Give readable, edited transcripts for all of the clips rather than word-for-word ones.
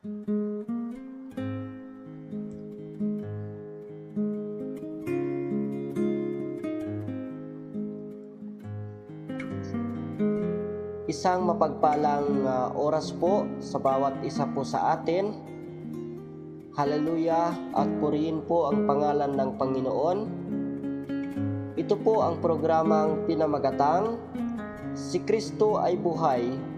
Isang mapagpalang oras po sa bawat isa po sa atin. Hallelujah at purihin po ang pangalan ng Panginoon. Ito po ang programang pinamagatang Si Kristo ay Buhay.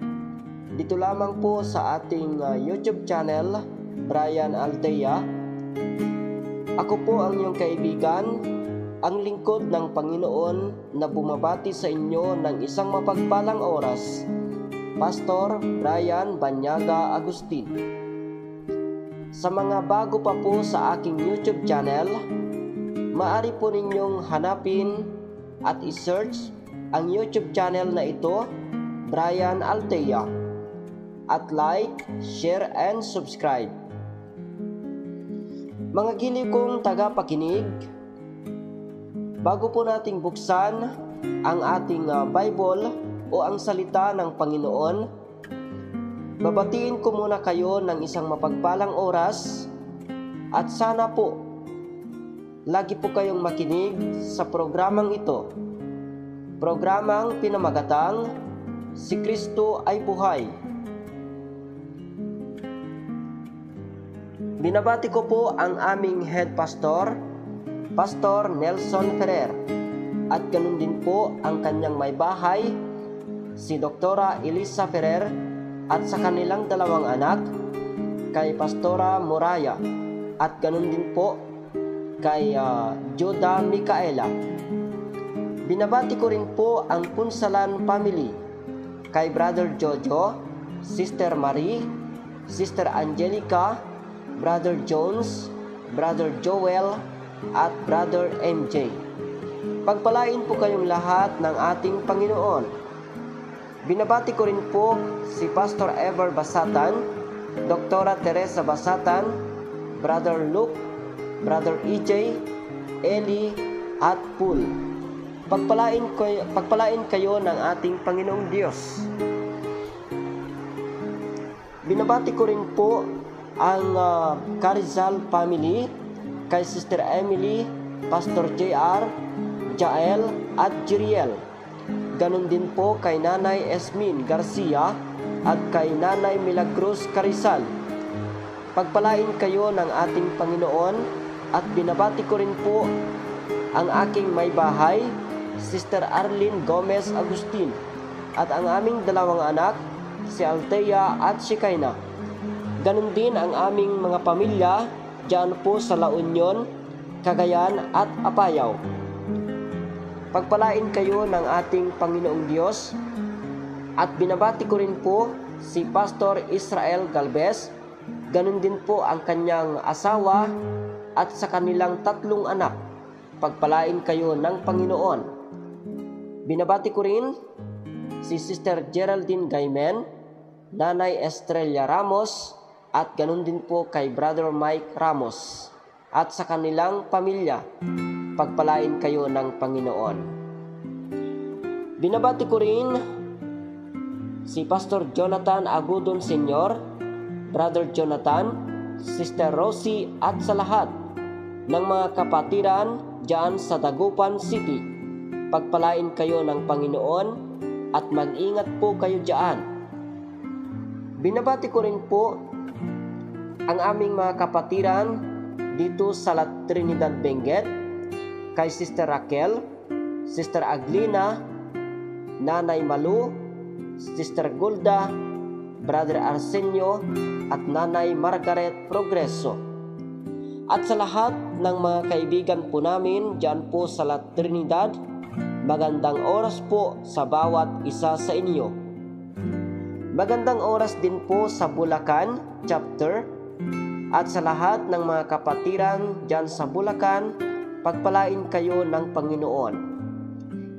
Dito lamang po sa ating YouTube channel, Brian Altea. Ako po ang iyong kaibigan, ang lingkod ng Panginoon na bumabati sa inyo ng isang mapagpalang oras, Pastor Brian Banyaga Agustin. Sa mga bago pa po sa aking YouTube channel, maaari po ninyong hanapin at i-search ang YouTube channel na ito, Brian Altea, at like, share, and subscribe. Mga giliw kong tagapakinig, bago po nating buksan ang ating Bible o ang salita ng Panginoon, babatiin ko muna kayo ng isang mapagpalang oras at sana po lagi po kayong makinig sa programang ito. Programang pinamagatang Si Kristo ay Buhay. Binabati ko po ang aming head pastor, Pastor Nelson Ferrer, at ganun din po ang kanyang may bahay, si Doktora Elisa Ferrer, at sa kanilang dalawang anak, kay Pastora Moraya, at ganun din po kay Joda Micaela. Binabati ko rin po ang Punsalan family, kay Brother Jojo, Sister Marie, Sister Angelica, Brother Jones, Brother Joel, at Brother MJ. Pagpalain po kayong lahat ng ating Panginoon. Binabati ko rin po si Pastor Ever Basatan, Doktora Teresa Basatan, Brother Luke, Brother EJ, Eli, at Paul. Pagpalain kayo ng ating Panginoong Diyos. Binabati ko rin po ang Carizal family, kay Sister Emily, Pastor JR, Jael, at Jiriel. Ganon din po kay Nanay Esmin Garcia at kay Nanay Milagros Carizal. Pagpalain kayo ng ating Panginoon at binabati ko rin po ang aking may bahay, Sister Arlene Gomez Agustin, at ang aming dalawang anak, si Altea at si Kaina. Ganon din ang aming mga pamilya diyan po sa La Union, Cagayan at Apayao. Pagpalain kayo ng ating Panginoong Diyos at binabati ko rin po si Pastor Israel Galvez, ganun din po ang kanyang asawa at sa kanilang 3 anak. Pagpalain kayo ng Panginoon. Binabati ko rin si Sister Geraldine Gaymen, Nanay Estrella Ramos, at ganun din po kay Brother Mike Ramos at sa kanilang pamilya. Pagpalain kayo ng Panginoon. Binabati ko rin si Pastor Jonathan Agudon Sr., Brother Jonathan, Sister Rosie, at sa lahat ng mga kapatiran dyan sa Dagupan City. Pagpalain kayo ng Panginoon at mag-ingat po kayo dyan. Binabati ko rin po ang aming mga kapatiran dito sa La Trinidad Benguet, kay Sister Raquel, Sister Aglina, Nanay Malu, Sister Gulda, Brother Arsenio, at Nanay Margaret Progreso. At sa lahat ng mga kaibigan po namin dyan po sa La Trinidad, magandang oras po sa bawat isa sa inyo. Magandang oras din po sa Bulacan Chapter, at sa lahat ng mga kapatiran dyan sa Bulacan, pagpalain kayo ng Panginoon.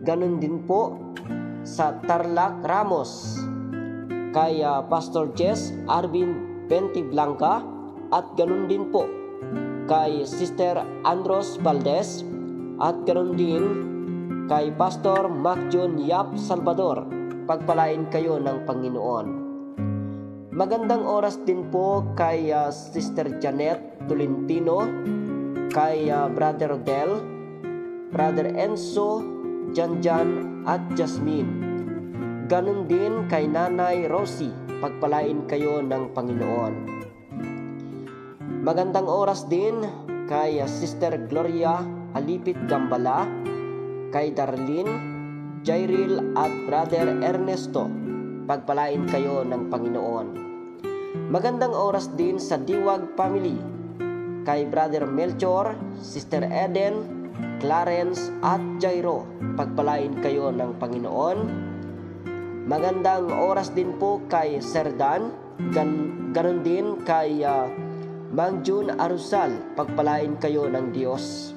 Ganon din po sa Tarlac Ramos, kay Pastor Jess Arvin Benti Blanca, at ganon din po kay Sister Andros Valdez, at ganon din kay Pastor Macjon Yap Salvador. Pagpalain kayo ng Panginoon. Magandang oras din po kay Sister Janet Tolentino, kay Brother Rodel, Brother Enzo, Janjan at Jasmine. Ganon din kay Nanay Rosie, pagpalain kayo ng Panginoon. Magandang oras din kay Sister Gloria Alipit Gambala, kay Darlene, Jairil at Brother Ernesto, pagpalain kayo ng Panginoon. Magandang oras din sa Diwag Family, kay Brother Melchor, Sister Eden, Clarence at Jairo, pagpalain kayo ng Panginoon. Magandang oras din po kay Sir Dan, ganon din kay Mang June Arusal, pagpalain kayo ng Diyos.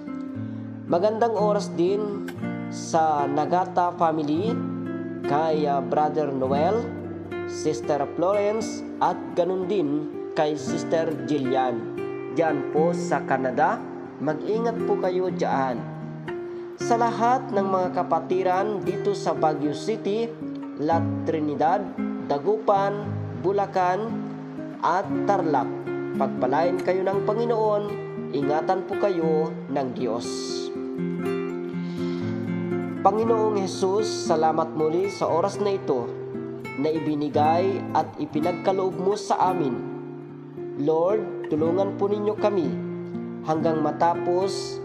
Magandang oras din sa Nagata Family, kay Brother Noel, Sister Florence at ganon din kay Sister Jillian. Diyan po sa Canada, mag-ingat po kayo diyan. Sa lahat ng mga kapatiran dito sa Baguio City, La Trinidad, Dagupan, Bulacan at Tarlac, pagpalain kayo ng Panginoon, ingatan po kayo ng Diyos. Panginoong Hesus, salamat muli sa oras na ito na ibinigay at ipinagkaloob mo sa amin. Lord, tulungan po ninyo kami hanggang matapos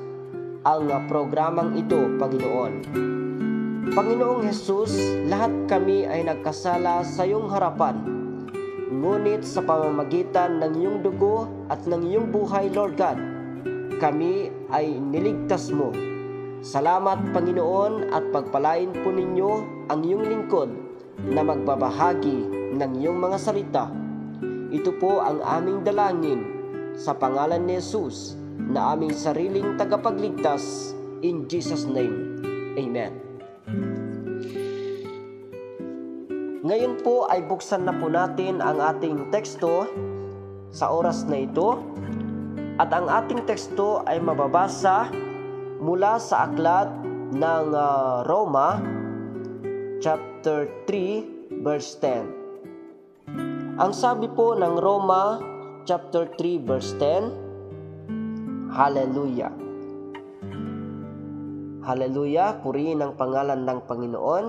ang programang ito, Panginoon. Panginoong Hesus, lahat kami ay nagkasala sa iyong harapan. Ngunit sa pamamagitan ng iyong dugo at ng iyong buhay, Lord God, kami ay niligtas mo. Salamat, Panginoon, at pagpalain po ninyo ang iyong lingkod na magbabahagi ng iyong mga salita. Ito po ang aming dalangin sa pangalan ni Jesus na aming sariling tagapagligtas, in Jesus' name. Amen. Ngayon po ay buksan na po natin ang ating teksto sa oras na ito, at ang ating teksto ay mababasa mula sa aklat ng Roma chapter 3 verse 10. Ang sabi po ng Roma chapter 3 verse 10, Hallelujah. Hallelujah, purihin ang pangalan ng Panginoon.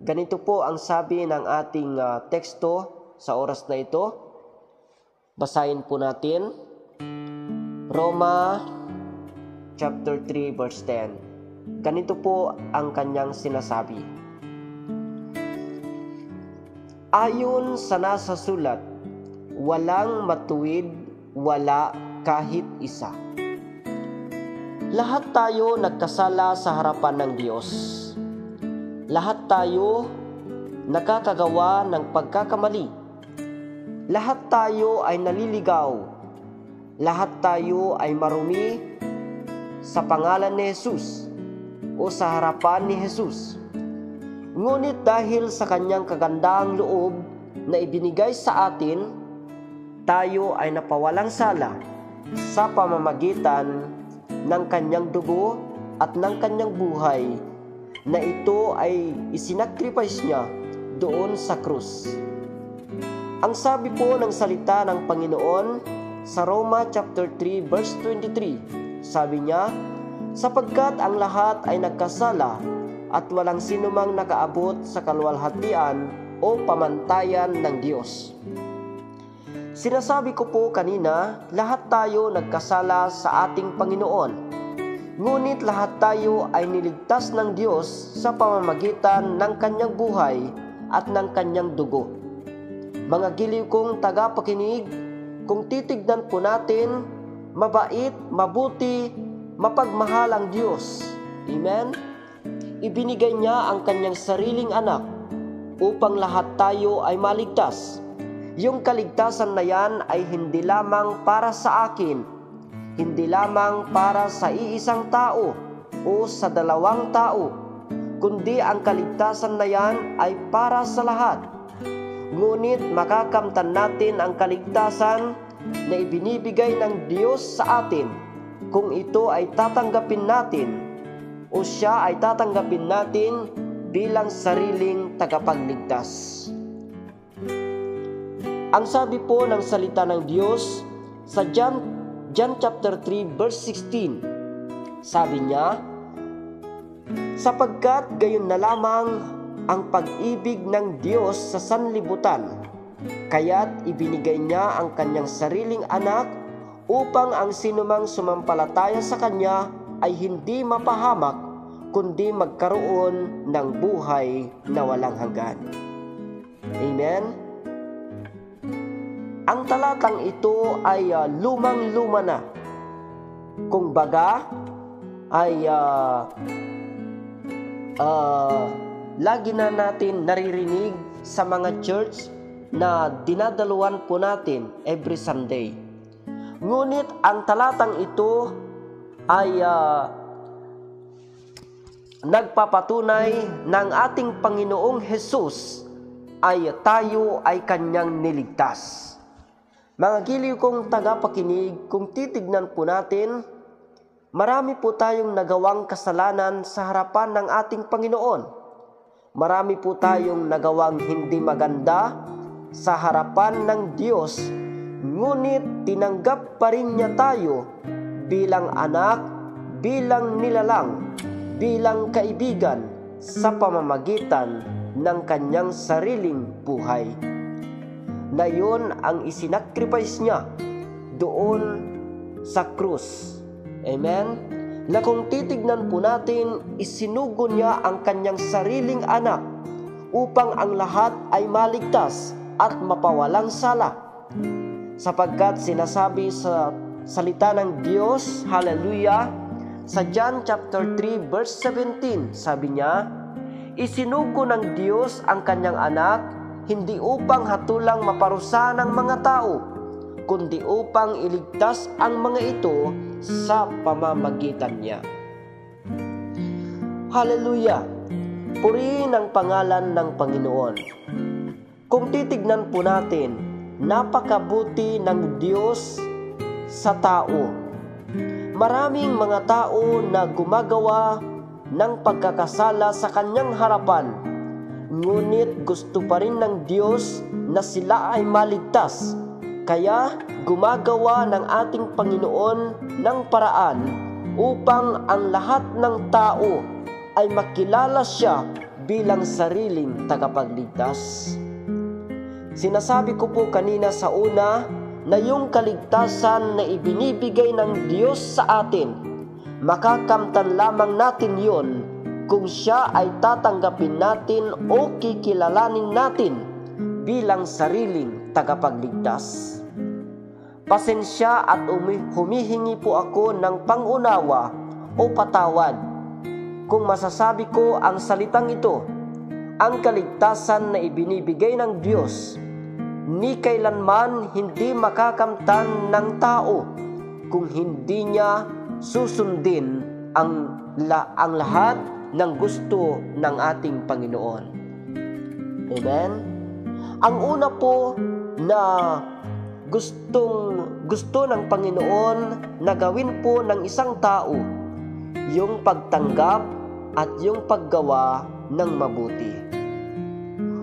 Ganito po ang sabi ng ating teksto sa oras na ito. Basahin po natin. Roma chapter 3 verse 10. Ganito po ang kanyang sinasabi. Ayon sa nasa sulat, walang matuwid, wala kahit isa. Lahat tayo nagkasala sa harapan ng Diyos. Lahat tayo nakakagawa ng pagkakamali. Lahat tayo ay naliligaw. Lahat tayo ay marumi sa pangalan ni Jesus o sa harapan ni Jesus. Ngunit dahil sa kanyang kagandahang loob na ibinigay sa atin, tayo ay napawalang sala sa pamamagitan ng kanyang dugo at ng kanyang buhay, na ito ay isinakripisyo niya doon sa krus. Ang sabi po ng salita ng Panginoon sa Roma chapter 3 verse 23, sabi niya, sapagkat ang lahat ay nagkasala at walang sinumang nakaabot sa kaluwalhatian o pamantayan ng Diyos. Sinasabi ko po kanina, lahat tayo nagkasala sa ating Panginoon. Ngunit lahat tayo ay niligtas ng Diyos sa pamamagitan ng kanyang buhay at ng kanyang dugo. Mga giliw kong tagapakinig, kung titignan po natin, mabait, mabuti, mapagmahal ang Diyos. Amen? Ibinigay niya ang kanyang sariling anak upang lahat tayo ay maligtas. Yung kaligtasan na yan ay hindi lamang para sa akin, hindi lamang para sa iisang tao o sa dalawang tao, kundi ang kaligtasan na yan ay para sa lahat. Ngunit makakamtan natin ang kaligtasan na ibinibigay ng Diyos sa atin kung ito ay tatanggapin natin o siya ay tatanggapin natin bilang sariling tagapagligtas. Ang sabi po ng salita ng Diyos sa John chapter 3 verse 16, sabi niya, sapagkat gayon na lamang ang pag-ibig ng Diyos sa sanlibutan, kaya't ibinigay niya ang kanyang sariling anak upang ang sinumang sumampalataya sa kanya ay hindi mapahamak, kundi magkaroon ng buhay na walang hanggan. Amen? Ang talatang ito ay lumang-luma na. Kung baga, ay lagi na natin naririnig sa mga church na dinadaluan po natin every Sunday. Ngunit ang talatang ito ay nagpapatunay ng ating Panginoong Hesus ay tayo ay kanyang niligtas. Mga giliw kong tagapakinig, kung titignan po natin, marami po tayong nagawang kasalanan sa harapan ng ating Panginoon. Marami po tayong nagawang hindi maganda sa harapan ng Diyos, ngunit tinanggap pa rin niya tayo bilang anak, bilang nilalang, bilang kaibigan sa pamamagitan ng kanyang sariling buhay. Na yun ang isinakripice niya doon sa krus. Amen? Na kung titignan po natin, isinugo niya ang kanyang sariling anak upang ang lahat ay maligtas at mapawalang sala. Sapagkat sinasabi sa salita ng Diyos, hallelujah, sa John chapter 3 verse 17, sabi niya, isinugo ng Diyos ang kanyang anak hindi upang hatulang maparusahan ng mga tao, kundi upang iligtas ang mga ito sa pamamagitan niya. Hallelujah! Purihin ang pangalan ng Panginoon. Kung titignan po natin, napakabuti ng Diyos sa tao. Maraming mga tao na gumagawa ng pagkakasala sa kanyang harapan, ngunit gusto pa rin ng Diyos na sila ay maligtas. Kaya gumagawa ng ating Panginoon ng paraan upang ang lahat ng tao ay makilala siya bilang sariling tagapagligtas. Sinasabi ko po kanina sa una na yung kaligtasan na ibinibigay ng Diyos sa atin, makakamtan lamang natin yon kung siya ay tatanggapin natin o kikilalanin natin bilang sariling tagapagligtas. Pasensya at humihingi po ako ng pangunawa o patawad kung masasabi ko ang salitang ito. Ang kaligtasan na ibinibigay ng Diyos ni kailanman hindi makakamtan ng tao kung hindi niya susundin ang lahat ng gusto ng ating Panginoon. Amen? Ang una po na gusto ng Panginoon na gawin po ng isang tao, yung pagtanggap at yung paggawa ng mabuti.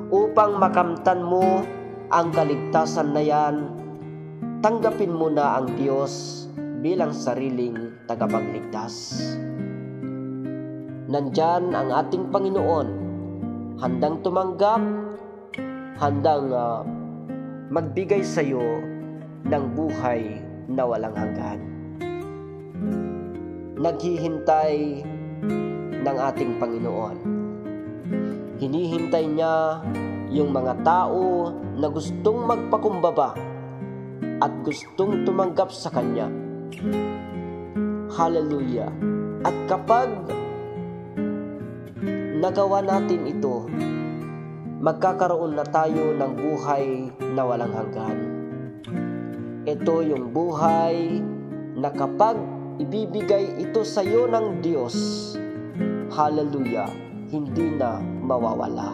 Upang makamtan mo ang kaligtasan na yan, tanggapin mo na ang Diyos bilang sariling tagapagligtas. Nandyan ang ating Panginoon, handang tumanggap, handang magbigay sa iyo ng buhay na walang hanggan. Naghihintay ng ating Panginoon. Hinihintay niya yung mga tao na gustong magpakumbaba at gustong tumanggap sa Kanya. Hallelujah! At kapag nagawa natin ito, magkakaroon na tayo ng buhay na walang hanggan. Ito yung buhay na kapag ibibigay ito sa iyo ng Diyos, hallelujah, hindi na mawawala.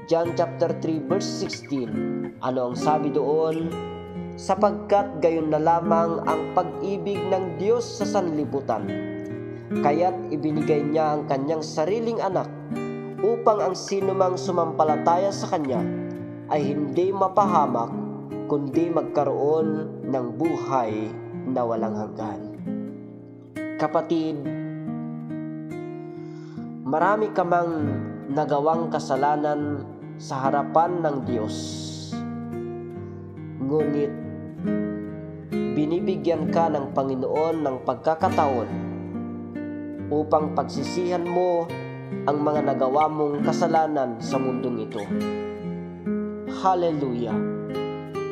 John chapter 3 verse 16, ano ang sabi doon? Sapagkat gayon na lamang ang pag-ibig ng Diyos sa sanlibutan, kaya't ibinigay niya ang kanyang sariling anak upang ang sinumang sumampalataya sa Kanya ay hindi mapahamak, kundi magkaroon ng buhay na walang hanggan. Kapatid, marami ka mang nagawang kasalanan sa harapan ng Diyos. Ngunit, binibigyan ka ng Panginoon ng pagkakataon upang pagsisihan mo ang mga nagawa mong kasalanan sa mundong ito. Hallelujah!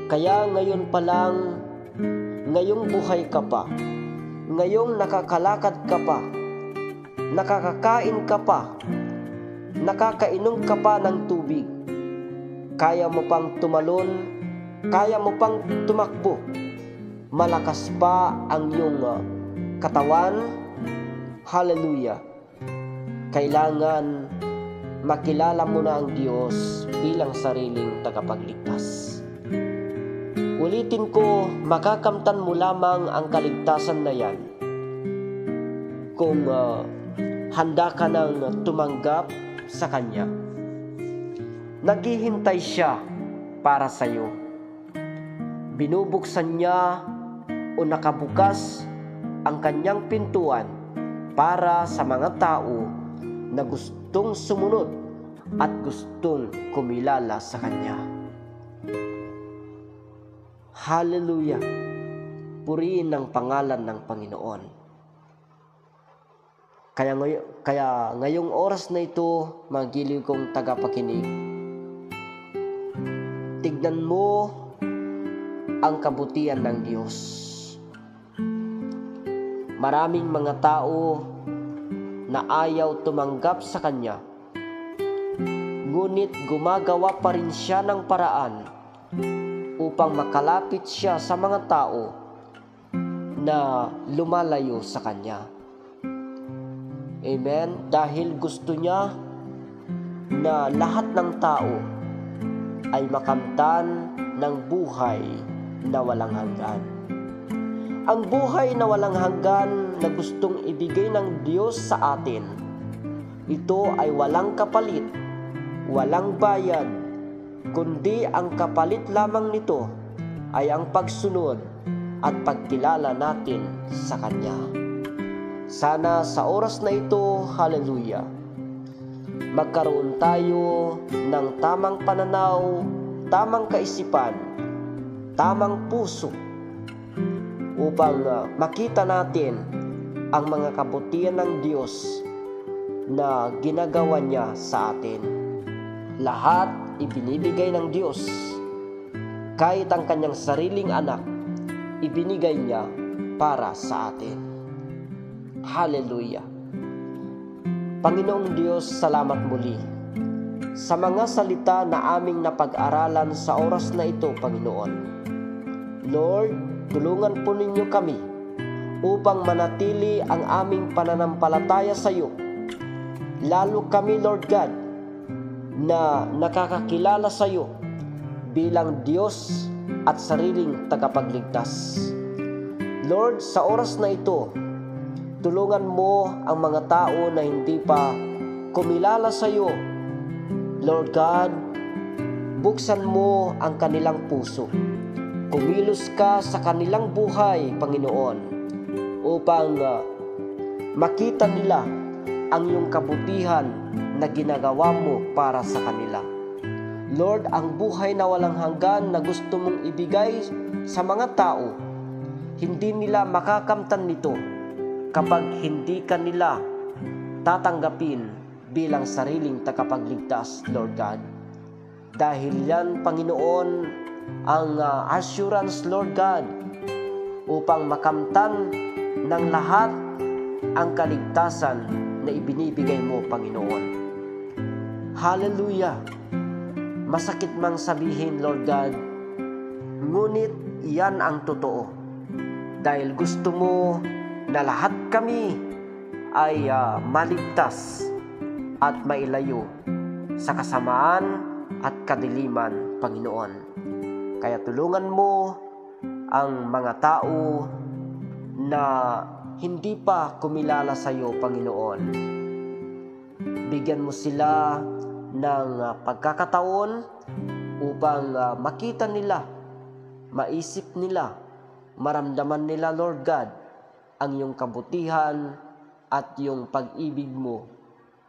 Kaya ngayon pa lang, ngayong buhay ka pa, ngayong nakakalakad ka pa, nakakakain ka pa, nakakainom ka pa ng tubig, kaya mo pang tumalon, kaya mo pang tumakbo, malakas pa ang iyong katawan. Hallelujah! Kailangan makilala mo na ang Diyos bilang sariling tagapagligtas. Ulitin ko, makakamtan mo lamang ang kaligtasan na yan kung handa ka nang tumanggap sa Kanya. Naghihintay siya para sa iyo. Binubuksan niya o nakabukas ang Kanyang pintuan para sa mga tao na gustong sumunod at gustong kumilala sa Kanya. Hallelujah! Purihin ang pangalan ng Panginoon. Kaya ngayong oras na ito, mga giliw kong tagapakinig, tignan mo ang kabutihan ng Diyos. Maraming mga tao na ayaw tumanggap sa Kanya, ngunit gumagawa pa rin siya ng paraan upang makalapit siya sa mga tao na lumalayo sa Kanya. Amen? Dahil gusto niya na lahat ng tao ay makamtan ng buhay na walang hanggan. Ang buhay na walang hanggan na gustong ibigay ng Diyos sa atin, ito ay walang kapalit, walang bayad, kundi ang kapalit lamang nito ay ang pagsunod at pagkilala natin sa Kanya. Sana sa oras na ito, hallelujah, magkaroon tayo ng tamang pananaw, tamang kaisipan, tamang puso upang makita natin ang mga kabutihan ng Diyos na ginagawa niya sa atin. Lahat ibinibigay ng Diyos. Kahit ang Kanyang sariling anak, ibinigay niya para sa atin. Hallelujah! Panginoong Diyos, salamat muli sa mga salita na aming napag-aralan sa oras na ito, Panginoon. Lord, tulungan po ninyo kami upang manatili ang aming pananampalataya sa iyo. Lalo kami, Lord God, na nakakakilala sa iyo bilang Diyos at sariling tagapagligtas. Lord, sa oras na ito, tulungan mo ang mga tao na hindi pa kumilala sa iyo. Lord God, buksan mo ang kanilang puso. Kumilos ka sa kanilang buhay, Panginoon, upang makita nila ang iyong kabutihan na ginagawa mo para sa kanila. Lord, ang buhay na walang hanggan na gusto mong ibigay sa mga tao, hindi nila makakamtan nito kapag hindi ka nila tatanggapin bilang sariling tagapagligtas, Lord God. Dahil yan, Panginoon, ang assurance, Lord God, upang makamtan ng lahat ang kaligtasan na ibinibigay mo, Panginoon. Hallelujah! Masakit mang sabihin, Lord God, ngunit iyan ang totoo. Dahil gusto mo na lahat kami ay maligtas at mailayo sa kasamaan at kadiliman, Panginoon. Kaya tulungan mo ang mga tao na hindi pa kumilala sa iyo, Panginoon. Bigyan mo sila ng pagkakataon upang makita nila, maisip nila, maramdaman nila, Lord God, ang iyong kabutihan at yung pag-ibig mo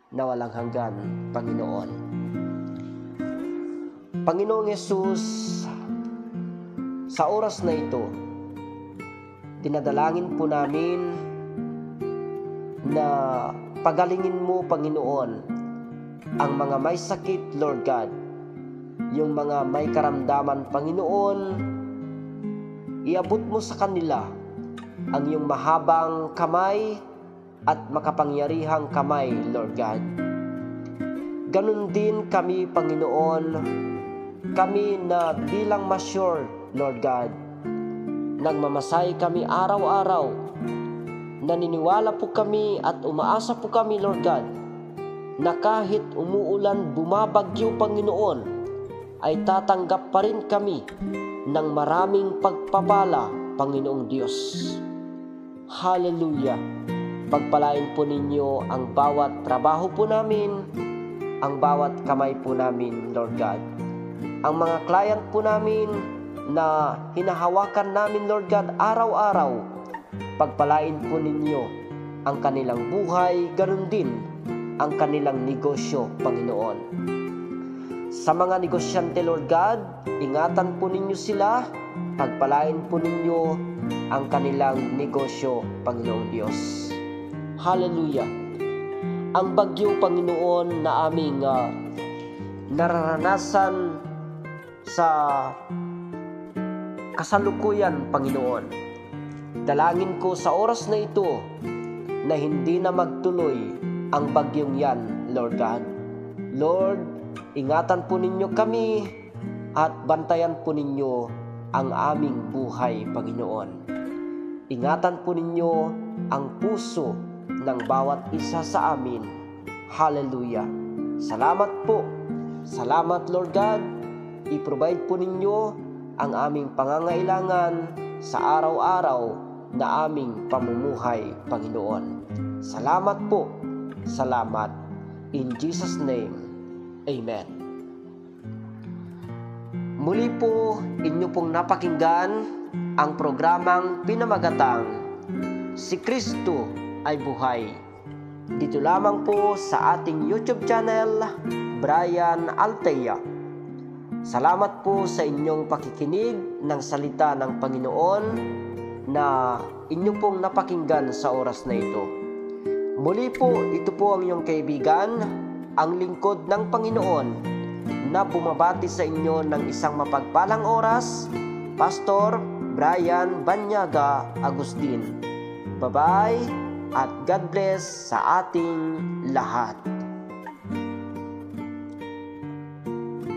na walang hanggan, Panginoon. Panginoong Yesus, sa oras na ito, dinadalangin po namin na pagalingin mo, Panginoon, ang mga may sakit, Lord God, yung mga may karamdaman, Panginoon, iabot mo sa kanila ang iyong mahabang kamay at makapangyarihang kamay, Lord God. Ganun din kami, Panginoon, kami na bilang mature, Lord God, nagmamasay kami araw-araw, naniniwala po kami at umaasa po kami, Lord God, na kahit umuulan, bumabagyo, Panginoon, ay tatanggap pa rin kami ng maraming pagpapala, Panginoong Diyos. Hallelujah! Pagpalain po ninyo ang bawat trabaho po namin, ang bawat kamay po namin, Lord God. Ang mga client po namin na hinahawakan namin, Lord God, araw-araw, pagpalain po ninyo ang kanilang buhay, ganun din ang kanilang negosyo, Panginoon. Sa mga negosyante, Lord God, ingatan po ninyo sila, pagpalain po ninyo ang kanilang negosyo, Panginoong Diyos. Hallelujah! Ang bagyo, Panginoon, na aming nararanasan sa kasalukuyan, Panginoon, dalangin ko sa oras na ito na hindi na magtuloy ang bagyong yan, Lord God. Lord, ingatan po ninyo kami at bantayan po ninyo ang aming buhay, Panginoon. Ingatan po ninyo ang puso ng bawat isa sa amin. Hallelujah! Salamat po. Salamat, Lord God. I-provide po ninyo ang aming pangangailangan sa araw-araw na aming pamumuhay, Panginoon. Salamat po. Salamat. In Jesus' name, Amen. Muli po, inyo pong napakinggan ang programang pinamagatang Si Kristo ay Buhay. Dito lamang po sa ating YouTube channel, Brian Altea. Salamat po sa inyong pakikinig ng salita ng Panginoon na inyo pong napakinggan sa oras na ito. Muli po, ito po ang iyong kaibigan, ang lingkod ng Panginoon, na bumabati sa inyo ng isang mapagpalang oras, Pastor Brian Banyaga Agustin. Bye-bye at God bless sa ating lahat.